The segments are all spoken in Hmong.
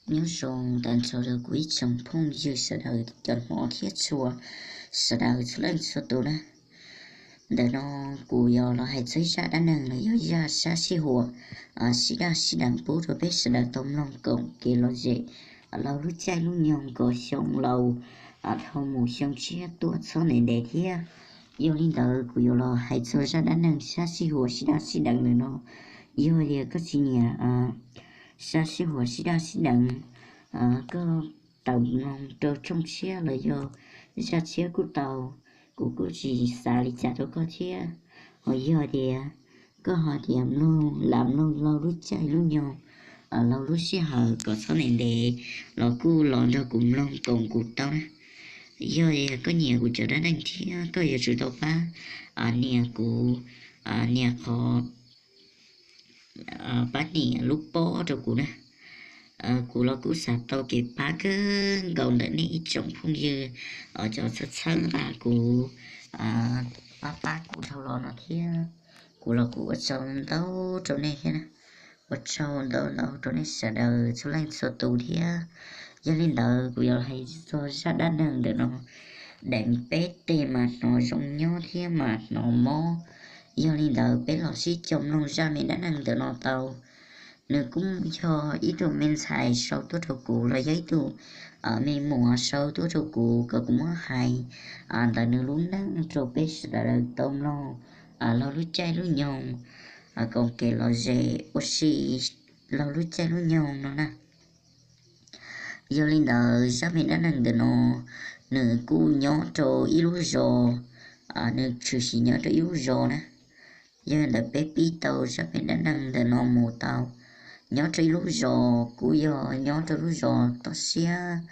Nyob zoo tag nrho rau kuv ib tsoom phooj ywg sawv daws cov hmov thiab tshua, sawv daws txhua leej txhua tus na. Ntawm no kuv yuav los hais txog zaj dab neeg los yog zaj sab sij huam sib daj sib deev pub rau peb sawv daws tau mloog koom kev lom zem laug lub caij lub nyoog kom xyoo laus dhau mus xyoo tshiab tuaj txhob ntev ntev thiab. Yog li ntawd kuv yuav los hais txog zaj dab neeg sab sij huam sib daj sib deev ntawm no. Yog tias koj tsis nyiam sab sij huam sib daj sib deev, koj tawm mloog rau tshooj tshiab los yog zaj tshiab kuj tau, kuv kuj tsis xav li cas rau koj thiab. Ho yog tias koj ho tias mloog lam mloog laug lub caij lub nyoog, laug lub sij hawm kom txhob ntev ntev los kuj los nrog kuv mloog koom kuv tau na. Yog tias koj nyiam kuv cov dab neeg thiab koj yuav tsum tau pab nias kuv, nias qhov pab nias lub pob rau kuv na. Kuv los kuj xav tau kev pab kawg nkaus ntawm nej ib tsoom phooj ywg cov txhawb txhawb kuv, pab pab kuv dhau los no thiab. Kuv los kuj ua tsaug ntau rau nej thiab na, ua tsaug ntau ntau rau nej sawv daws txhua leej txhua tus thiab. Yog li ntawd kuv yuav hais txog zaj dab neeg ntawm no deev peb tej mas hnov zoo nyob thiab mas hnov mob. Yog li ntawd peb los sib koom mloog zaj me dab neeg ntawm no tau. Nws kuj yog ib tug me ntxhais sau tuaj rau kuv los yog ib tug me muam sau tuaj rau kuv kom kuv muab hais ntawm nws lub neej rau peb sawv daws tau mloog laug lub caij lub nyoog, koom kev lom zem ua si laug lub caij lub nyoog no na. Yog li ntawd zaj me dab neeg ntawm no nws kuj nyob rau ib lub zos, nws tshwm sim nyob rau ib lub zos na. Yog li ntawd peb pib tau zaj me dab neeg ntawm no mus tau. Nyob rau ib lub zos kuj yog nyob rau lub zos toj siab,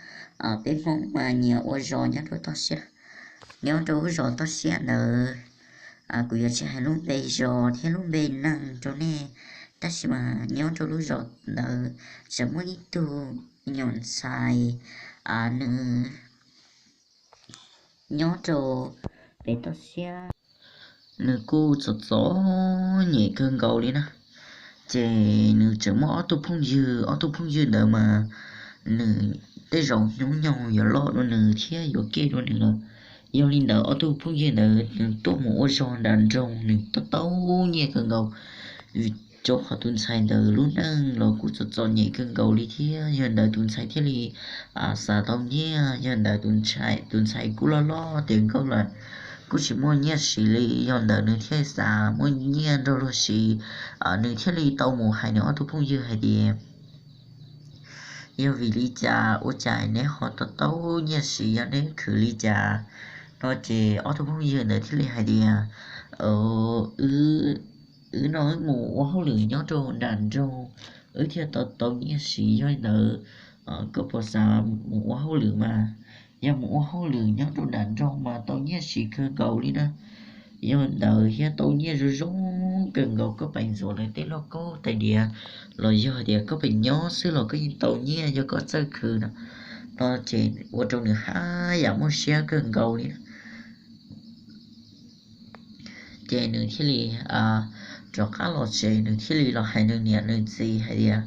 peb Hmoob mas nyiam ua zos nyob rau toj siab. Nyob rau lub zos toj siab ntawd, kuv yuav tsis hais lub npe zos thiab lub npe neeg rau nej, tab sis mas nyob rau lub zos ntawd tseem muaj ib tug me nyuam ntxhais, nws nyob rau pem toj siab, nws kuj txom txom nyem kawg nkaus li na. Ces nws tseem muaj ob tug phooj ywg, ob tug phooj ywg ntawd mas nws tej zaum hnub nyoog yuav loj dua nws thiab yuav kev dua nws lawm. Yog li ntawd ob tug phooj ywg ntawd nws tuaj mus ua zog nram nroog nws tau tau nyiaj kawg nkaus, rau qhov tus ntxhais ntawd lub neej los kuj txom txom nyem kawg nkaus li thiab. Yog ntawd tus ntxhais thiaj li xav tau nyiaj, yog ntawd tus ntxhais kuj loj loj tiav nkauj lawm, kuj tsis muaj nyiaj siv li. Yog ntawd nws thiaj xav muaj nyiaj nrog luag siv, nws thiaj li tau mus hais nws ob tug phooj ywg hais tias, yog vim li cas ua cas neb ho tau tau nyiaj siv, yog neb khwv li cas no. Ces ob tug phooj ywg ntawd thiaj li hais tias, wb no wb mus ua hauj lwm nyob rau nram nroog, wb thiaj tau tau nyiaj siv. Yog li ntawd koj puas xav mus ua hauj lwm mas? Yog mus ua hauj lwm nyob rau nram nroog mas tau nyiaj siv kawg nkaus li na. Yog ntawd thiaj tau nyiaj zoo zoo kawg nkaus, koj pais ntxuav lawv tej lauj kaub tais diav los yog tias koj pais nyob xwb los koj yeej tau nyiaj yog koj txawj khwv no. No ces ua rau nws haj yam muaj siab kawg nkaus li na. Ces nws thiaj li rov qab los tsev, nws thiaj li los hais nws niam nws txiv hais tias,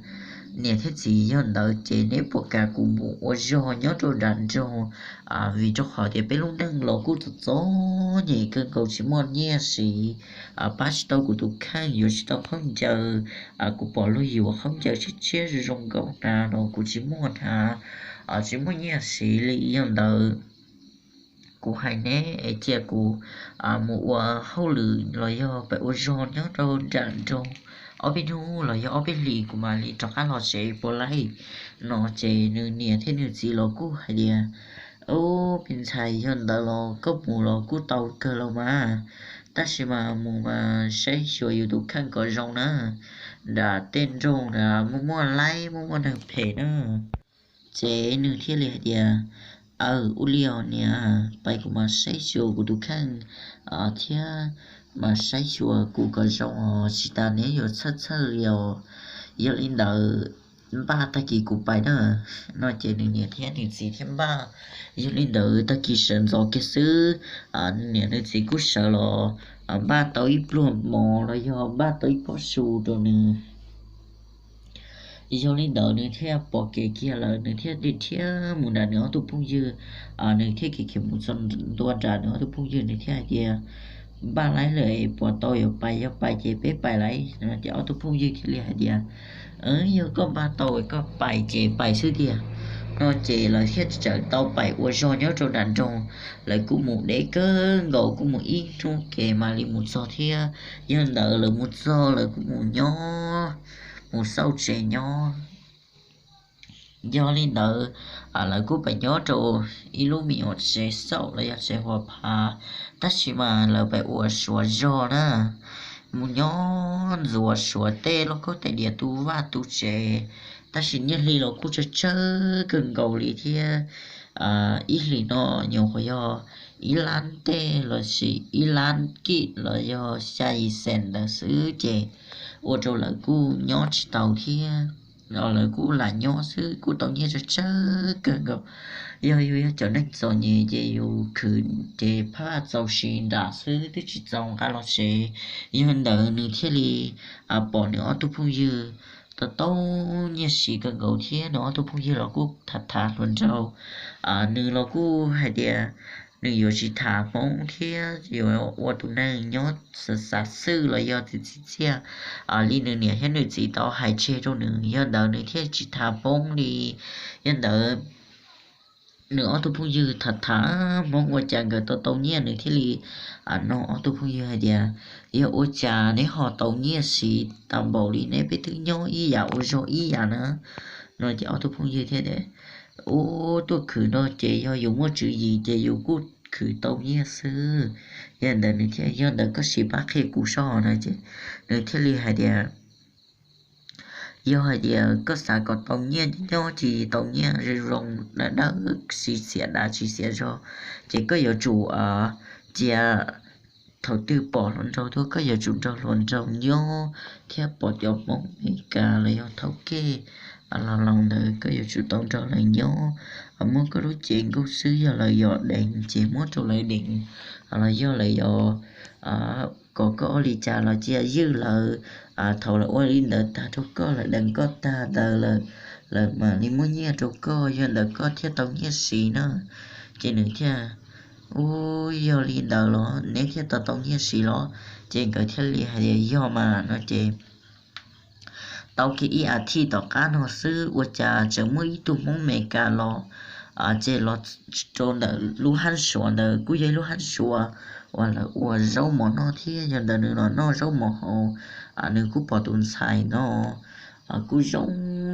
niam thiab txiv, yog ntawd ces neb puas kam kuv mus ua zog nyob rau nram nroog, vim rau qhov tias peb lub neej los kuj txom txom nyem kawg nkaus tsis muaj nyiaj siv, pab tsis tau kuv tus kheej, yuav tsis tau khaub ncaws, kuv pom luag yuav khaub ncaws tshiab tshiab zoo zoo nkauj hnav no kuv tsis muaj hnav, tsis muaj nyiaj siv li. Yog ntawd kuv hais neb es cia kuv mus ua hauj lwm los yog pem ua zog nyob rau nram nroog ob peb hnub los yog ob peb hlis kuv mam li rov qab los tsev puas laij? No ces nws niam thiab nws txiv los kuj hais tias, ub, me ntxhais, yog ntawd los koj mus los kuj tau kawg los mas, tab sis mas mus mas saib xyuas yus tus kheej kom zoo na, nram tej nroog na muaj muaj laib muaj muaj neeg phem na. Ces nws thiaj li hais tias, aw, ua li os niam, pais kuv mam saib xyuas kuv tus kheej thiab mam saib xyuas kuv kom zoo os, tsis tas neb yuav txhawj txhawj li os. Yog li ntawd npaj tag kis kuv pais na. No ces nws niam thiab nws txiv thiaj npaj. Yog li ntawd tag kis sawv ntxov kiag xwb, nws niam nws txiv kuj sawv los npaj tau ib pluag mov los yog npaj tau ib pob su rau nws. Yog li ntawd nws thiaj pom kev kiag lawm, nws thiaj li rhiab mus nram nws ob tug phooj ywg. Nws thiaj khiav khiav mus txog ntua nram nws ob tug phooj ywg, nws thiaj hais tias, Npaj laib lawm, puas tau yuav pais? Yog pais ces peb pais lauj. Ces ob tug phooj ywg thiaj li hais tias, Yog koj npaj tau koj pais ces pais xwb tiag. No ces lawv thiaj txawm tau pais ua zog nyob rau nram nroog. Lawv kuj mus deb kawg nkaus, kuj mus ib hnub kev mam li mus txog thiab. Yog ntawd lawv mus txog lawv kuj mus nyob, mus xauj tsev nyob. Yog li ntawd, lawv kuj pais nyob rau ib lub me nyuam tsev xauj los yog tsev huam phav, tab sis mas lawv pais ua suav zog na, mus nyob ntxuav suav tej lauj kaub tais diav tu vaj tu tsev, tab sis nyiaj hli los kuj tsawg tsawg kawg nkaus li thiab. Ib hlis no nyuam qhuav yog ib lab tej los sis ib lab kij los yog xya yim xees ntawd xwb ces ua rau lawv kuj nyob tsis tau thiab. Lawv kuj lam nyob xwb kuj tau nyiaj tsawg tsawg kawg nkaus. Yog yus yog cov neeg txom nyem ces yus khwv ces phaj vaj txaus si nram xwb twb tsis txaus nqa los tsev. Yog ntawd nws thiaj li pom nws ob tug phooj ywg tau tau nyiaj siv kawg nkaus thiab nws ob tug phooj ywg los kuj tham tham hluas nraug. Nws los kuj hais tias nws yuav tsis tham Hmoob thiab yuav ua tus neeg nyob xav xwb los yog txiv txim txiaj li nws niam thiab nws txiv tau hais tseg rau nws. Yog ntawd nws thiaj tsis tham Hmoob li. Yog ntawd nws ob tug phooj ywg tham tham Hmoob ua cas nkawd tau tau nyiaj, nws thiaj li nug ob tug phooj ywg hais tias, Yog ua cas neb ho tau nyiaj siv tas npaum li, neb peb twb nyob ib yam ua zog ib yam na? No ces ob tug phooj ywg thiaj tias, Ub, tuaj khwv no ces yog yus muaj tswv yim ces yus kuj khwv tau nyiaj xwb. Yog ntawd nws thiaj, Yog ntawd koj sim pab qhia kuv soj no ces nws thiaj li hais tias, Yog hais tias koj xav kom tau nyiaj nyob tsis tau nyiaj zoo zoo, dawb dawb, tsis xiam dav tsis xiam zog, ces koj yuav tsum cia thaum twg pom hluas nraug tuaj koj yuav tsum nrog hluas nraug nyob, thiab pom cov Hmoob Amelikas los yog thaum kej los laus ntawd koj yuav tsum tau nrog lawv nyob. Muab koj lub cev nkaug xwb, yog lawv yog deev ces muab rau lawv deev, los yog lawv yog kom koj ua li cas los cia ywj lawv. Thaum lawv ua li ntawd tag rau koj, lawv deev koj tag ntawd lawm, lawv mam li muab nyiaj rau koj, yog ntawd koj thiaj tau nyiaj siv na. Ces nws thiaj, Ub, yog li ntawd los neb thiaj tau tau nyiaj siv los? Ces nkawd thiaj li hais tias, Yog mas, no ces tau kiag ib as thiv tom qab no xwb ua cas tseem muaj ib tug Hmoob Amelikas los, ces los rau ntawm lub hab suav ntawd, kuj yog ib lub hab suav uas lawv ua zaub mov noj thiab. Yog ntawd nws los noj zaub mov haus, nws kuj pom tus ntxhais no kuj zoo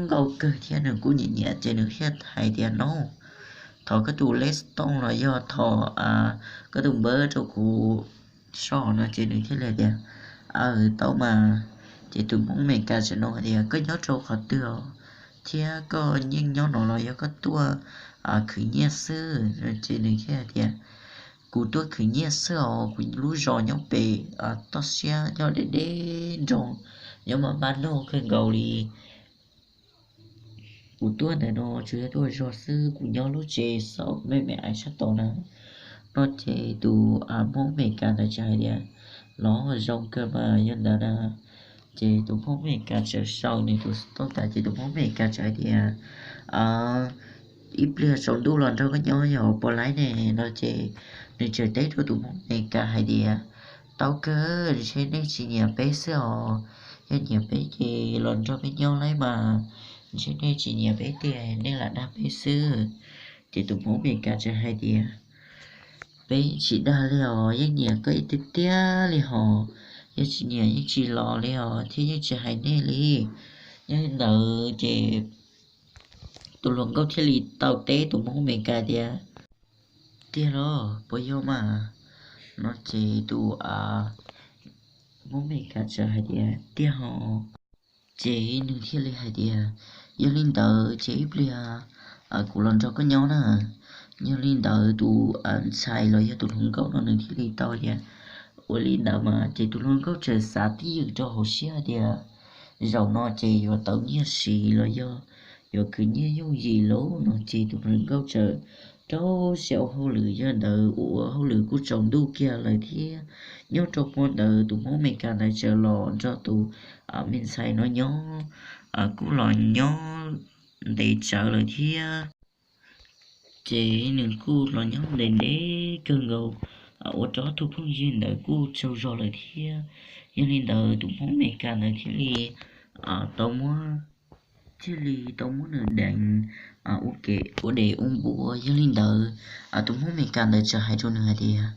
nkauj kawg thiab nws kuj nyiam nyiam, ces nws thiaj hais tias, No, thov koj tus lej tooj los yog thov koj tus npawb rau kuv soj no. Ces nws thiaj li tias, Aw, tau mas. Ces tus Hmoob Amelikas txawm nug hais tias, Koj nyob rau qhov twg os? Thiab koj yeej nyob no los yog koj tuaj khwv nyiaj xwb? Ces nws thiaj hais tias, Kuv tuaj khwv nyiaj xwb os, kuv lub zos nyob pem toj siab, nyob deb deb nroog, nyob maj maj nug kawg nkaus li. Kuv tuaj ntawm no tsuas yog tuaj zog xwb, kuv nyob lub tsev xauj me me aiv sab tod na. No ces tus Hmoob Amelikas ntawd txawm hais tias, Los zoo kawg mas, yog ntawd na. Ces tus Hmoob Amelikas txawm sau nws tus xov tooj tas ces tus Hmoob Amelikas txawm hais tias, Ib pliag tsaus ntuj los nrog koj nyob yog puas laib ne? No ces nws txawm teb rau tus Hmoob Amelikas hais tias, Tau kawg, ntshe nej tsis nyiam peb xwb os. Yog nyiam peb ces los nrog peb nyob laib mas, ntshe nej tsis nyiam peb tiag, nej lam dag peb xwb. Ces tus Hmoob Amelikas txawm hais tias, Peb tsis dag li os, yeej nyiam koj tiag tiag li hos. Yog tsis nyiam yeej tsis los li os thiab yeej tsis hais nej li. Yog li ntawd ces tus hluas nkauj thiaj li tau teb tus Hmoob Amelikas tias, Tiag los puas yog mas? No ces tus Hmoob Amelikas txawm hais tias, Tiag hos. Ces nws thiaj li hais tias, Yog li ntawd ces ib pliag kuv los nrog koj nyob na. Yog li ntawd tus ntxhais los yog tus hluas nkauj no nws thiaj li tau tias, Ua li ntawd mas. Ces tus hluas nkauj txawm xav twj ywm rau hauv siab tias, Zaum no ces yuav tau nyiaj siv los yog yuav khwv nyiaj yooj yim lauj. No ces tus hluas nkauj txawm rau siab ua hauj lwm, yog ntawd ua hauj lwm kuj tsaus ntuj kiag lawm thiab. Nyob rau hmo ntawd tus Hmoob Amelikas ntawd txawm los nrog tus me ntxhais no nyob. kuj los nyob ntev tsawv lawm thiab. Ces nws kuj los nyob ntev ntev kawg nkaus, ua rau ob tug phooj ywg ntawd kuj tsaug zog lawm thiab. Yog li ntawd tus Hmoob Amelikas ntawd thiaj li tau muab, thiaj li tau muab nws deev ua ke ua dev ua npua. Yog li ntawd tus Hmoob Amelikas ntawd txawm hais rau nws hais tias,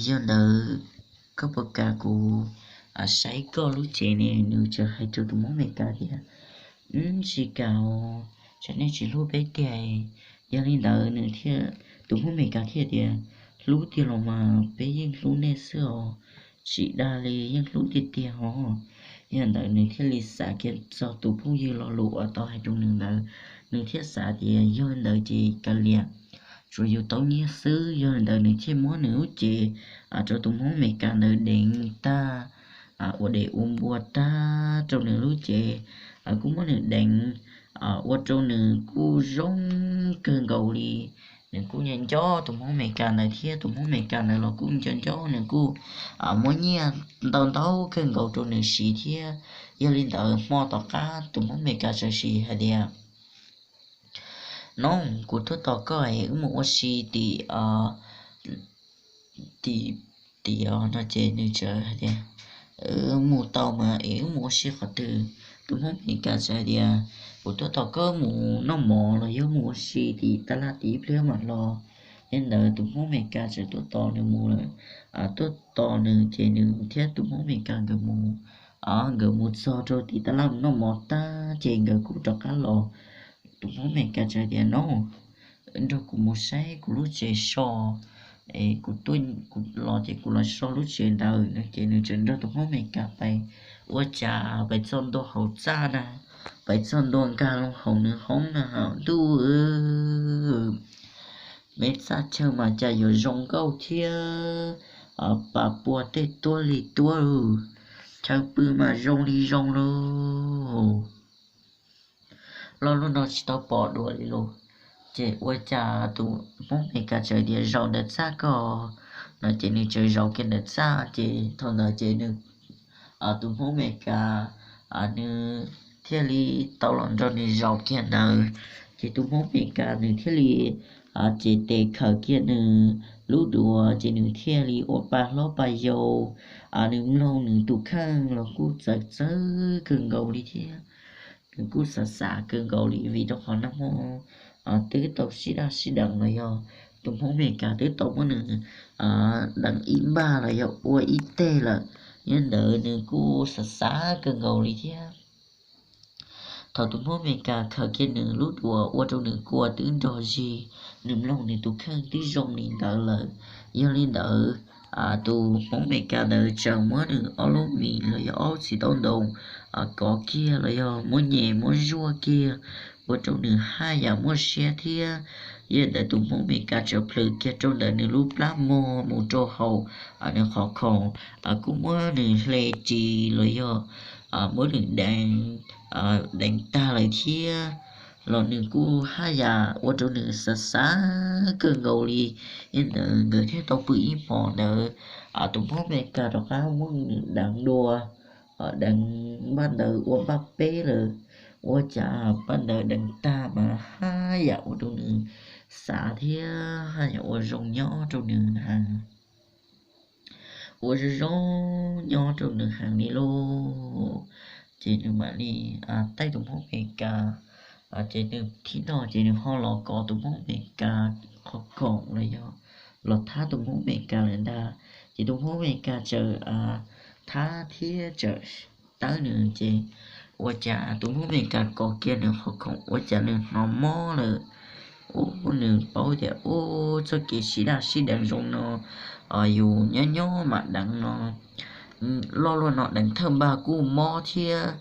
yog ntawd koj puas kam kuv saib koj lub cev ne? Nws txawm hais rau tus Hmoob Amelikas tias, tsis kam os, tsam nej tsis hlub peb tiag. Yog li ntawd nws thiaj, tus Hmoob Amelikas thiaj tias, hlub tiag los mas peb yeej hlub nej xwb os, tsis dag li yeej hlub tiag tiag os. Yog ntawd nws thiaj li xav kiag txog tus phooj ywg lo lus uas tau hais rau nws ntawd, nws thiaj xav tias yog ntawd ces kav liam, tsuas yus tau nyiaj xwb. Yog li ntawd nws thiaj muab nws lub cev rau tus Hmoob Amelikas ntawd deev tag, ua dev ua npua tag rau nws lub cev, kuj muab nws deev ua rau nws kuj zoo kawg nkaus li. Nws kuj nco nco tus Hmoob Amelikas ntawd thiab tus Hmoob Amelikas ntawd los kuj nco nco nws, kuj muab nyiaj ntau ntau kawg nkaus rau nws siv thiab. Yog li ntawd hmo tom qab tus Hmoob Amelikas txawm hais tias, no, kuv tuaj tos koj es wb mus ua si tim, tim, tim os. No ces nws txawm hais tias, mus tau mas es wb mus ua si qhov twg? Tus Hmoob Amelikas txawm hais tias, kuv tuaj tos koj mus noj mov los yog mus ua si tim tab laj tim ib pliag mam los. Yog li ntawd tus Hmoob Amelikas txawm tuaj tos nws mus lawm, tuaj tos nws ces nws thiab tus Hmoob Amelikas nkawd mus, nkawd mus txog rau tim tab laj mus noj mov tag ces nkawd kuj rov qab los. Tus Hmoob Amelikas txawm tias, no, nrog kuv mus saib kuv lub tsev so, kuv tuaj, kuv los ces kuv los so lub tsev ntawd. No ces nws txawm nrog tus Hmoob Amelikas pais. Ua cas pais txog ntua hauv txaj na, pais txog ntua nkag loo hauv nws hoob na, ntuj, me txaj chaw mas cas yuav zoo nkauj thiab, pas pua tej tuab li tuab, chaw pw mas zoo li zoo lauj. Lo lus no tsis tau pom dua li lauj. Ces ua cas tus Hmoob Amelikas txawm tias, zaum ntawm txaj ko. No ces nws txawm zaum kiag ntawm txaj ces thaum ntawd ces nws, tus Hmoob Amelikas nws thiaj li tau los nrog nws zaum kiag ntawd. Ces tus Hmoob Amelikas nws thiaj li cev tes khawm kiag nws lub duav ces nws thiaj li ua pa hlob pa yau. Nws mloog nws tus kheej los kuj txawv txawv kawg nkaus li thiab. Nws kuj xav xav kawg nkaus li vim rau qhov nag hmo twb tau sib daj sib deev los yog tus Hmoob Amelikas twb tau muab nws deev ib npaj los yog ua ib teg lawm. Yog ntawd nws kuj xav xav kawg nkaus li thiab. Thaum tus Hmoob Amelikas khawm kiag nws lub duav ua rau nws kua twb nrog zig, nws mloog nws tus kheej twb zoo li ntawd lawm. Yog li ntawd, tus Hmoob Amelikas ntawd tseem muab nws ob lub mis los yog ob txiv taub ntoo kov kiag los yog muab nyem muab zuaj kiag, ua rau nws haj yam muaj siab thiab. Yog ntawd tus Hmoob Amelikas tseem plhws kiag rau ntawm nws lub plab mog mus rau hauv nws qhov khoom, kuj muab nws hle ris los yog muab nws deev, deev tag lawm thiab, los nws kuj haj yam ua rau nws xav xav kawg nkaus li. Yog ntawd nkawd thiaj tau pw ib hmos ntawd, tus Hmoob Amelikas rov qab muab nws deev dua, deev npaj ntawd ua npaj peb lawm. Ua cas npaj ntawd deev tag mas haj yam ua rau nws xav thiab haj yam ua zoo nyob rau nws heev, ua zoo zoo nyob rau nws heev li lauj. Ces nws mam li, taij tus Hmoob Amelikas, ces nws thib no ces nws ho los kov tus Hmoob Amelikas qhov khoom los yog los thab tus Hmoob Amelikas lawm ntag. Ces tus Hmoob Amelikas txawm thab thiab txawm tawb nws ces ua cas tus Hmoob Amelikas kov kiag nws qhov khoom ua cas nws hnov mob lawm. Ua nws paub tias ua txoj kev sib daj sib deev zoo no, yus nyob nyob mam deev no, loj luaj no deev thawj npag kuj mob thiab,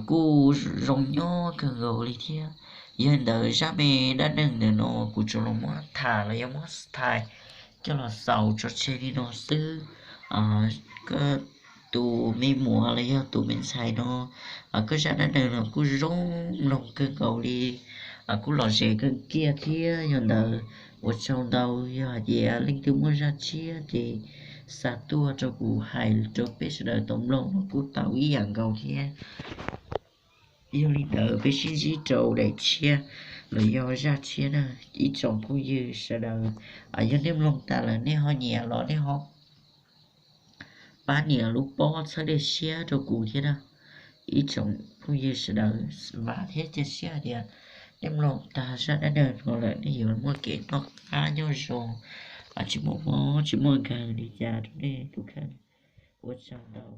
kuj zoo nyob kawg nkaus li thiab. Yog ntawd zaj me dab neeg ntawm no kuv tsuas los muab tham los yog muab thaij coj los xaus tso tseg li no xwb. Koj tus me muam los yog tus me ntxhais no, koj zaj dab neeg no kuj zoo mloog kawg nkaus li, kuj lom zem kawg kiag thiab. Yog ntawd ua tsaug ntau, yog hais tias leej twg muaj zaj tshiab ces xa tuaj rau kuv hais rau peb sawv daws tau mloog los kuj tau ib yam nkaus thiab. Yog li ntawd peb sib ntsib rau daim tshiab los yog zaj tshiab na ib tsoom phooj ywg sawv daws. Yog nej mloog tas lawm nej ho nyiam los nej ho pab nias lub pob txhawb dej siab rau kuv thiab na. Ib tsoom phooj ywg sawv daws, vam thiab cia siab tias nej mloog tag zaj dab neeg no lawm nej yuav muaj kev noj qab nyob zoo, tsis muaj mob tsis muaj nkeeg li cas rau nej tus kheej. Ua tsaug ntau.